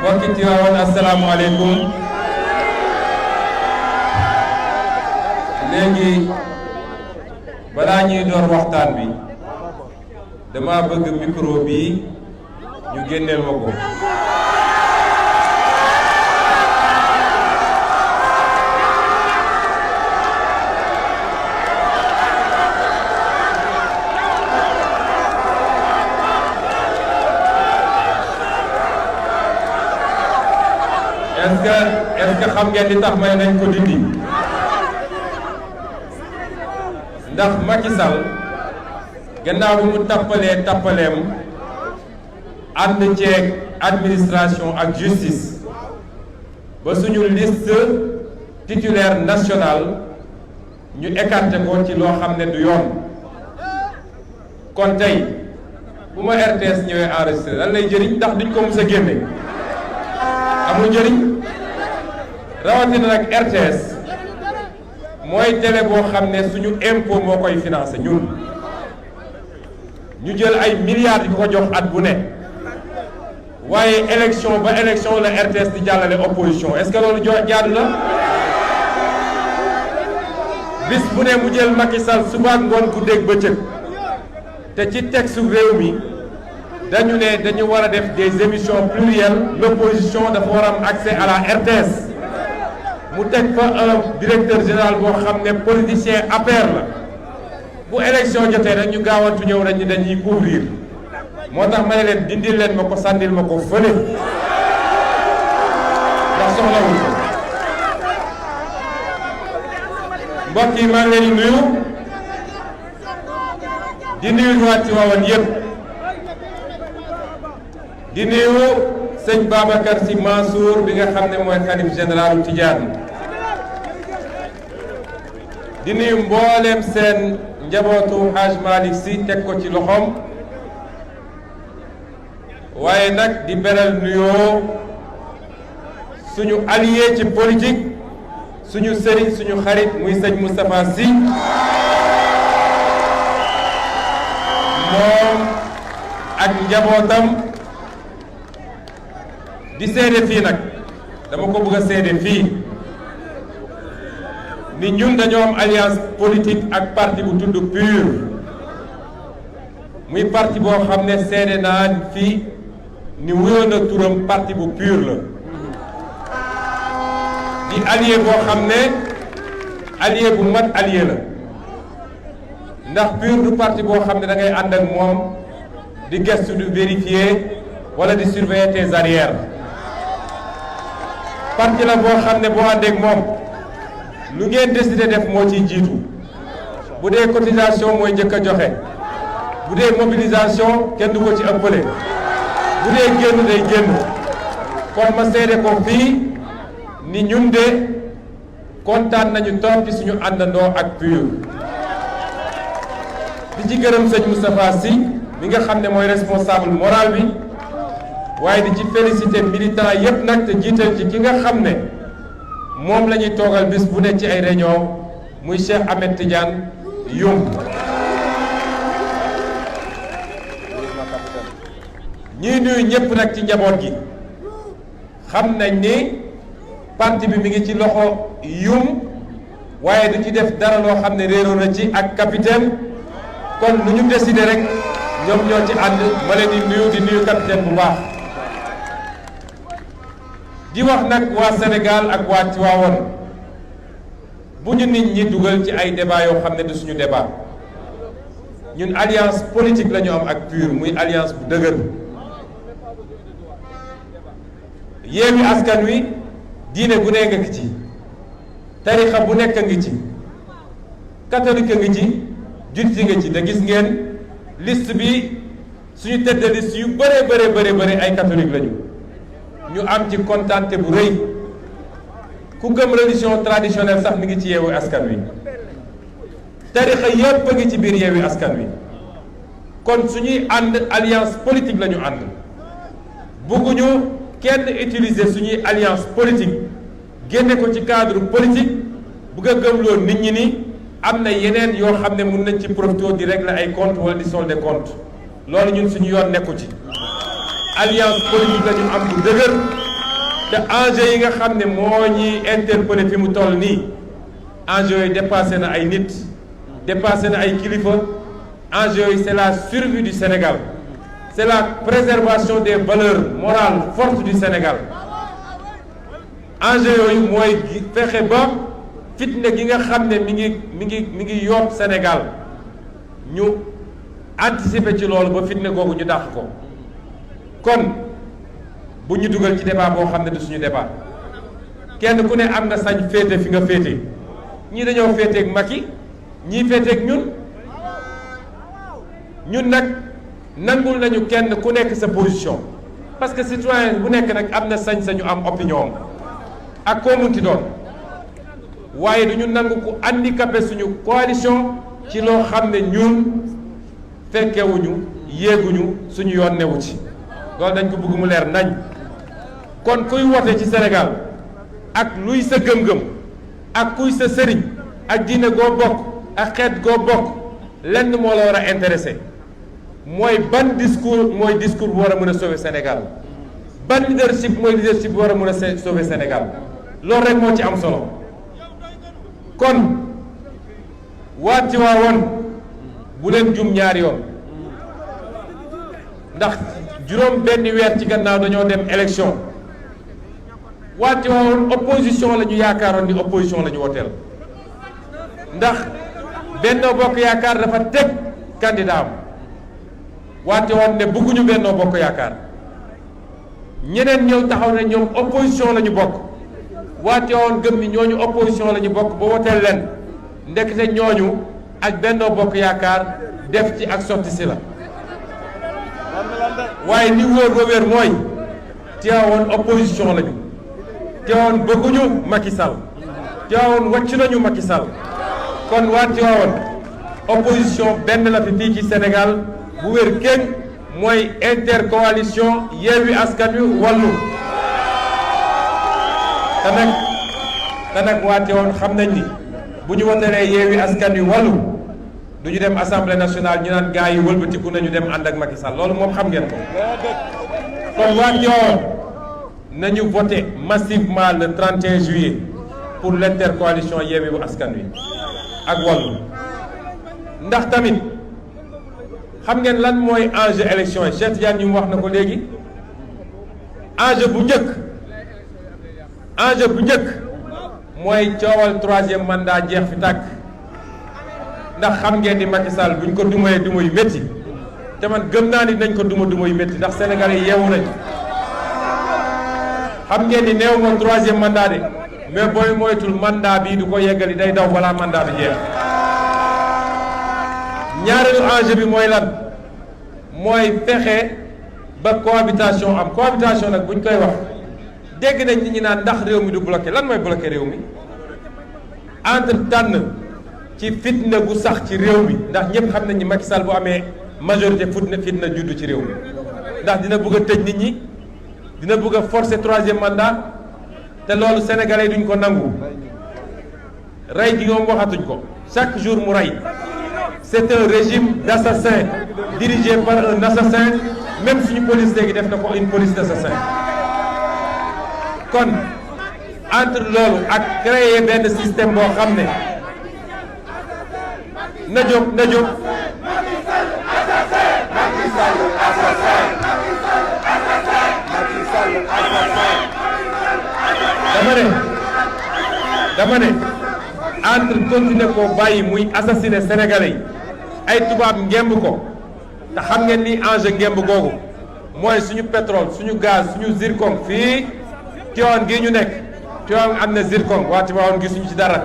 mbokki Tiwaawan asalaamaaleykum. léegi balaa ñuy door waxtaan bi dama bëgg micro bi ñu génneel ma ko. est-ce que xam ngeen li tax may nañ ko dindi ndax Macky Sall gannaaw bi mu tappaleem ànd ceeg administration ak justice ba suñu liste titulaire nationale ñu écarté ko ci loo xam ne du yoon. kon tey bu ma RTS ñëwee enregistré lan lay jëriñ ndax duñ ko mës a génne amul njëriñ. rawatina nag RTS mooy télé boo xam ne suñu impôt moo koy financé ñun ñu jël ay milliards di ko jox at bu ne waaye élection ba élection la RTS di jàllale opposition est-ce que loolu jaadu la bis bu ne mu jël Macky Sall suba ngoon guddeeg bëccëg te ci texte réew mi dañu ne dañu war a def des émissions plurielles l'opposition dafa war a am accès à la RTS. mu teg fa un directeur général boo xam ne politicien APR la bu élection jotee rek ñu gaawantu ñëw rek ñu dañuy couvrir moo tax ma ne leen dindil leen ma ko sànnil ma ko fële ndax soxlawul ko. mbokk yi maa ngi leen di nuyu waa Tivaouane yëpp di nuyu sëñ Babacar Sy Mansour bi nga xam ne mooy xalif généralu Tidiane di nuyu mbooleem seen njabootu Haj Malick Sy teg ko ci loxoom waaye nag di beral nuyoo suñu allié ci politique suñu sëriñ suñu xarit muy sëñ Moustapha Sy moom ak njabootam. di seede fii nag dama ko bëgg a seede fii ni ñun dañoo am alliance politique ak parti bu tudd PUR muy parti boo xam ne seede naa fii ni wuyoo na turam parti bu PUR la di allié boo xam ne allié bu mat allié la ndax PUR du parti boo xam ne da ngay ànd ak moom di gëstu di vérifier wala di surveiller tes arrières. parti la boo xam ne boo àndeek moom lu ngeen décidé def moo ciy jiitu bu dee cotisation mooy njëkk a joxe bu dee mobilisation kenn du ko ci ëppale bu dee génn day génn kon ma seede ko fii ni ñun de kontaan nañu toog ci suñu àndandoo ak PUR di ci gërëm sëñ Moustapha Sy mi nga xam ne mooy responsable moral bi waaye di ci félicité militant yépp nag te jiital ci ki nga xam ne moom la ñuy toogal bis bu ne ci ay réunion muy Cheikh Ahmed Tidiane Youm ñuy nuyu ñépp nag ci njaboot gi xam nañ ni parti bi mi ngi ci loxo Youm waaye du ci def dara loo xam ne réeroo na ci ak capitaine kon lu ñu décidé rek ñoom ñoo ci ànd ma leen di nuyu capitaine bu baax di wax nag waa Sénégal ak waa Tivaouane bu ñu nit ñi dugal ci ay débat yoo xam ne du suñu débat ñun alliance politique la ñu am ak PUR muy alliance bu dëgër Yewwi Askan Wi diine bu nekk ngi ci tarixa bu nekk ngi ci catholique ngi ci jullit ngi ci te gis ngeen liste bi suñu tête de liste yu bëre ay catholique lañu ñu am ci kontaante bu rëy ku gëm religion traditionnelle sax mi ngi ci Yewwi Askan Wi tarixa yépp a ngi ci biir Yewwi Askan Wi kon suñuy ànd alliance politique la ñu ànd bëgguñu kenn utiliser suñuy alliance politique génne ko ci cadre politique bëgg a gëmloo nit ñi ni am na yeneen yoo xam ne mun nañ ci profité di régler ay compte wala di solde compte loolu ñun suñu yoon nekku ci alliance politique la ñu am bu dëgër te enjeu yi nga xam ne moo ñuy interpellé fi mu toll nii enjeu yi dépassé na ay nit dépassé na ay kilifa enjeu yi c'est la survie du Sénégal c'est la préservation des valeurs morales fortes du Sénégal enjeu yooyu mooy fexe ba fitna gi nga xam ne mi ngi yoot Sénégal ñu anticiper ci loolu ba fitna googu ñu dàq ko kon bu ñu dugal ci débat boo xam ne du suñu débat kenn ku ne am nga sañ féete fi nga féete ñii dañoo féeteeg Macky ñii féeteeg ñun nag nangul nañu kenn ku nekk sa position parce que citoyen bu nekk nag am na sañ-sañu am opinion ak koo munti doon waaye du ñu nangu ku handicapé suñu coalition ci loo xam ne ñun fekkewuñu yéeguñu suñu yoon newu ci loolu dañ ko bëgg mu leer nañ kon kuy wote ci Sénégal ak luy sa gëm-gëm ak kuy sa sëriñ ak diine goo bokk ak xeet goo bokk lenn moo la war a intéressé mooy ban discours mooy discours bu war a mën a sauver Sénégal ban leadership mooy leadership bu war a mën a sauver Sénégal loolu rek moo ci am solo kon waa Tiwaawan bu leen jum ñaari yoon ndax juróom benn weer ci gannaaw dañoo dem élection waa Tiwaawan opposition la ñu yaakaaroon ni opposition la ñu woteel ndax Benno Bokk Yaakaar dafa teg candidat am waa Tiwaawan ne bëgguñu Benno Bokk Yaakaar ñeneen ñëw taxaw ne ñoom opposition la ñu bokk waa Tiwaawan gëm ni ñooñu opposition la ñu bokk ba woteel leen ndekete ñooñu ak Benno Bokk Yaakaar def ci ak sotti si la waaye ni wóor ba wér mooy Tiwaawan opposition lañu Tiwaawan bëgguñu Macky Sall Tiwaawan wàcc nañu Macky Sall kon waa Tiwaawan opposition benn la fi fii ci Sénégal bu wér kéng mooy intercoalition Yewwi Askan Wi Wallu te nag waa Tiwaawan xam nañ ni bu ñu wotelee Yewwi Askan Wi Wallu du ñu dem assemblée nationale ñu naan gars yi wëlbatiku nañu dem ànd ak Macky Sall loolu moom xam ngeen ko kon waa Tiwaawan nañu voté massivement le 31 juillet pour l'intercoalition Yewwi Askan Wi ak Wallu ndax tamit xam ngeen lan mooy enjeu élection yi Cheikh Tidiane ñu wax na ko léegi enjeu bu njëkk mooy coowal 3e mandat jeex fi tàkk ndax xam ngeen ni Macky Sall buñ ko dumayee duma yu métti te man gëm naa ni dinañ ko duma yu métti ndax sénégalais yi yeewu nañ xam ngeen ni néew ma 3e mandat de mais booy moytul mandat bi du ko yeggali day daw balaa mandat bi jeex ñaareelu enjeu bi mooy lan mooy fexe ba cohabitation am cohabitation nag buñ koy wax dégg nañ nit ñi naan ndax réew mi du bloqué lan mooy bloqué réew mi entre tànn ci fitna gu sax ci réew mi ndax ñëpp xam nañ ni Macky Sall bu amee majorité fitna juddu ci réew mi ndax dina bëgg a tëj nit ñi dina bëgg a forcer 3e mandat te loolu sénégalais duñ ko nangu rey gi moom waxatuñ ko chaque jour mu rey c'est un régime d'assassins dirigé par un assassin même suñu police léegi def na ko une police d'assassins kon entre loolu ak créer benn système boo xam ne na jóg dama ne entre continuer koo bàyyi muy assassiner sénégalais yi ay tubaab ngemb ko te xam ngeen ni enjeu ngemb googu mooy suñu pétrole suñu gaz suñu zircon fii Tivaouane gii ñu nekk Tivaouane am na zircon waa Tivaouane gisuñu ci dara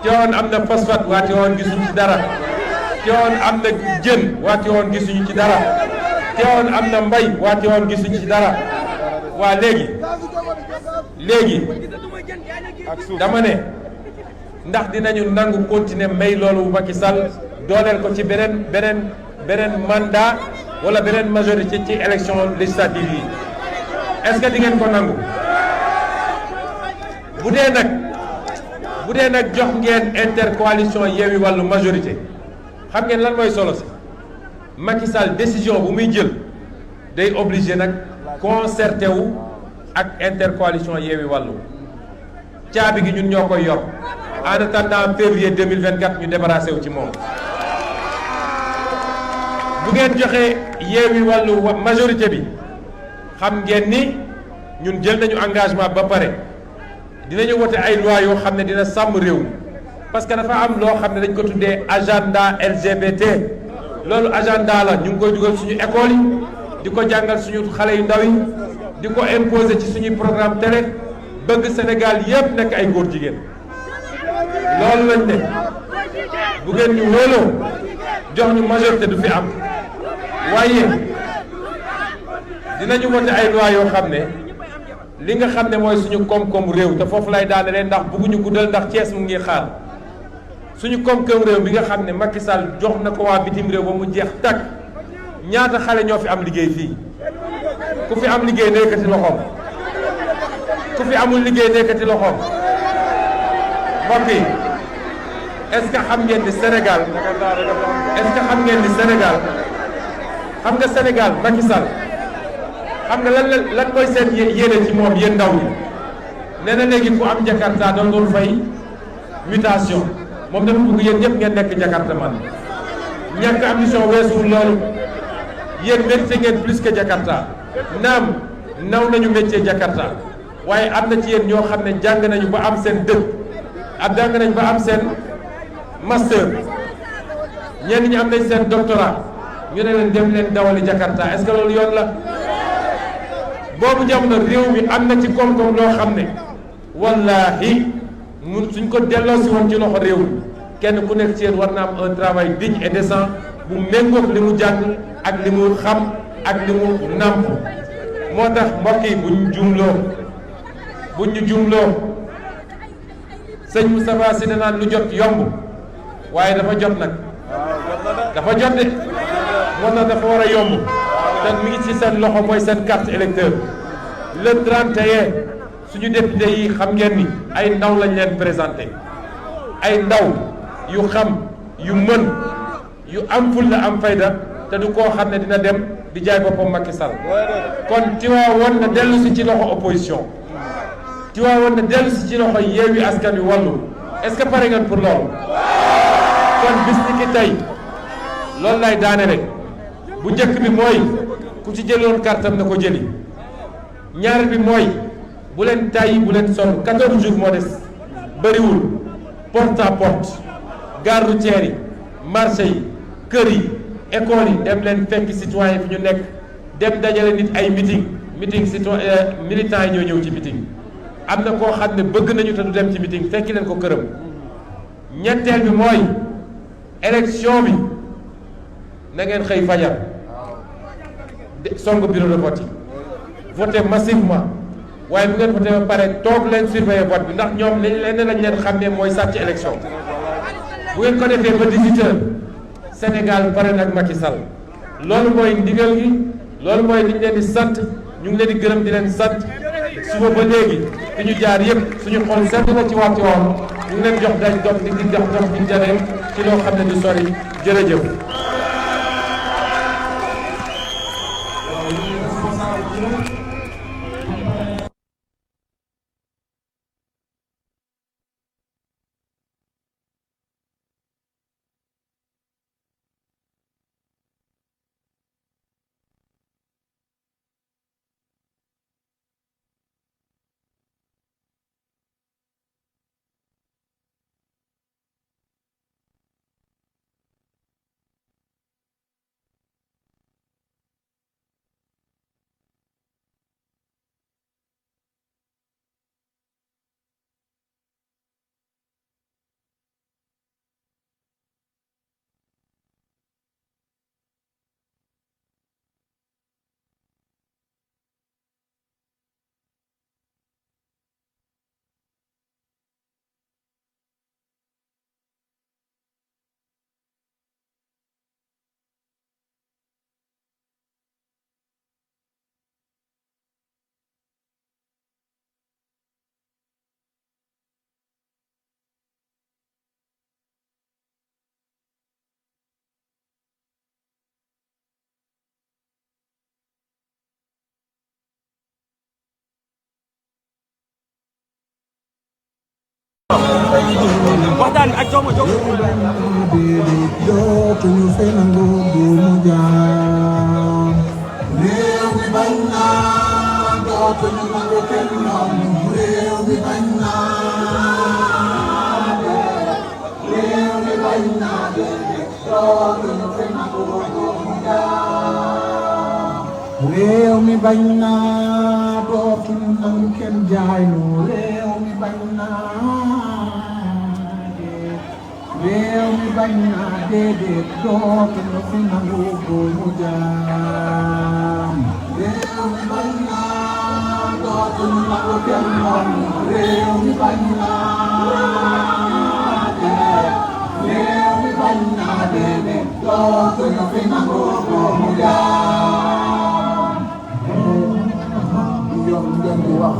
Tivaouane am na phosphate waa Tivaouane gisuñu ci dara Tivaouane am na jën waa Tivaouane gisuñu ci dara Tivaouane am na mbay waa Tivaouane gisuñu ci dara waa léegi dama ne ndax dinañu nangu continuer may loolu Macky Sall dooleel ko ci beneen mandat wala beneen majorité ci élection législative yi est-ce que di ngeen ko nangu bu dee bu dee nag jox ngeen intercoalition Yewwi Wàllu majorité xam ngeen lan mooy solo si Macky Sall décision bu muy jël day obligé nag concerté wu ak intercoalition Yewwi Wàllu caabi gi ñun ñoo koy yor en attendant février 2024 ñu débarrassé wu ci moom. bu ngeen joxee Yewwi Wàllu majorité bi xam ngeen ni ñun jël nañu engagement ba pare dinañu wote ay loi yoo xam ne dina sàmm réew mi parce que dafa am loo xam ne dañ ko tuddee agenda LGBT loolu agenda la ñu ngi koy dugal suñu école yi di ko jàngal suñu xale yu ndaw yi di ko imposer ci suñuy programme télé bëgg Sénégal yépp nekk ay góor jigéen loolu lañ ne bu ngeen ñu wóoloo jox ñu majorité du fi am waaye dinañu wote ay loi yoo xam ne li nga xam ne mooy suñu koom-koom réew te foofu lay daanelee ndax bëgguñu guddal ndax Thiès mu ngi xaar suñu koom-koom réew bi nga xam ne Macky Sall jox na ko waa bitim réew ba mu jeex tàkk ñaata xale ñoo fi am liggéey fii ku fi am liggéey nekkati loxoom ku fi amul liggéey nekkati loxoom mbokk yi est-ce que xam ngeen ni Sénégal est-ce que xam ngeen ni Sénégal xam nga Sénégal Macky Sall xam nga lan mooy seen yéene ci moom yéen ndaw ñi nee na léegi ku am Jakarta doon fay mutation moom dafa bëgg yéen ñëpp ngeen nekk Jakarta man ñàkk ambition weesuwul loolu yéen mérité ngeen plus que Jakarta naam naw nañu métier Jakarta waaye am na ci yéen ñoo xam ne jàng nañu ba am seen dëkk ak jàng nañu ba am seen master ñenn ñi am nañ seen doctorat ñu ne leen dem leen dawali Jakarta est-ce que loolu yoon la boobu jamono réew mi am na ci koom-koom loo xam ne wallaahi mun suñ ko delloosi woon ci loxo réew mi kenn ku nekk ci yéen war na am un travail digne et décent bu méngoog li mu jàng ak li mu xam ak li mu nàmp moo tax mbokk yi buñ ñu jumloo sëñ Moustapha Sy ne naan lu jot yomb waaye dafa jot nag dafa jot de moo tax dafa war a yomb te mi ngi ci seen loxo mooy seen carte électeur le 31 suñu député yi xam ngeen ni ay ndaw lañ leen présenté ay ndaw yu xam yu mën yu am fulla am fayda te du koo xam ne dina dem di jaay boppam Macky Sall kon Tivaouane na dellu si ci loxo opposition Tivaouane na dellu si ci loxo Yewwi Askan Wi Wallu est-ce que pare ngeen pour loolu kon bis ni ki tey loolu lay daane rek bu njëkk bi mooy ku ci jëloon kartam na ko jëli ñaareel bi mooy bu leen tàyyi bu leen sonn 14 jours moo des bëriwul porte à porte gare routière yi marché yi kër yi école yi dem leen fekk citoyen fi ñu nekk dem dajale nit ay meeting citoyen militants yi ñoo ñëw ci meeting am na koo xam ne bëgg nañu te du dem ci meeting fekki leen ko këram ñetteel bi mooy élection bi na ngeen xëy fajar song bureau de vote yi voté massivement waaye bu ngeen voté ba pare toog leen surveiller vote bi ndax ñoom lenn lañ leen xàmmee mooy sàcc élection bu ngeen ko defee ba 18 heures Sénégal pare nag Macky Sall loolu mooy ndigal gi loolu mooy li ñu leen di sant ñu ngi leen di gërëm di leen sant suba ba léegi fi ñu jaar yëpp suñu xol sedd na ci waxtu woon ñu ngi leen jox daj dox di jox dox di janee ci loo xam ne du sori jërëjëf. waxtaan ak Joma Jom dootuñu fay nangu buumu jaam réew mi bañ naa dootuñu nangu kenn noonu réew mi bañ naa réew mi bañ naa dootuñu fay nangu buumu jaam réew mi bañ naa dootuñu nangu kenn jaay nu réew mi bañ réew mi bañ naa déedéet dootuñu fi nangu buumu jaam réew mi bañ naa dootuñu nangu kenn noonu réew mi bañ naa réew mi bañ naa déedéet dootuñu fi nangu buumu jaam yoon ngeen di wax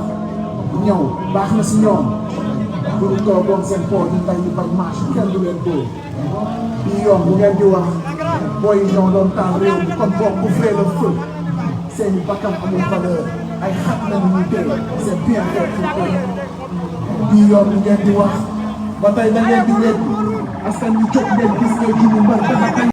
ñëw baax na si ñoom pour toogoon seen poos yi tey ñu bañ marche kenn du leen dóor bii yoon bu ngeen di wax booy ñoo doon taal réew mi kon boog bu fee la fël seeni bakkan amul valeur ay xat nañu ñu tey c'est bien fait pour eux bii yoon bu ngeen di wax ba tey da ngeen di wéddi askan wi jóg ngeen gis nga ji mu mbar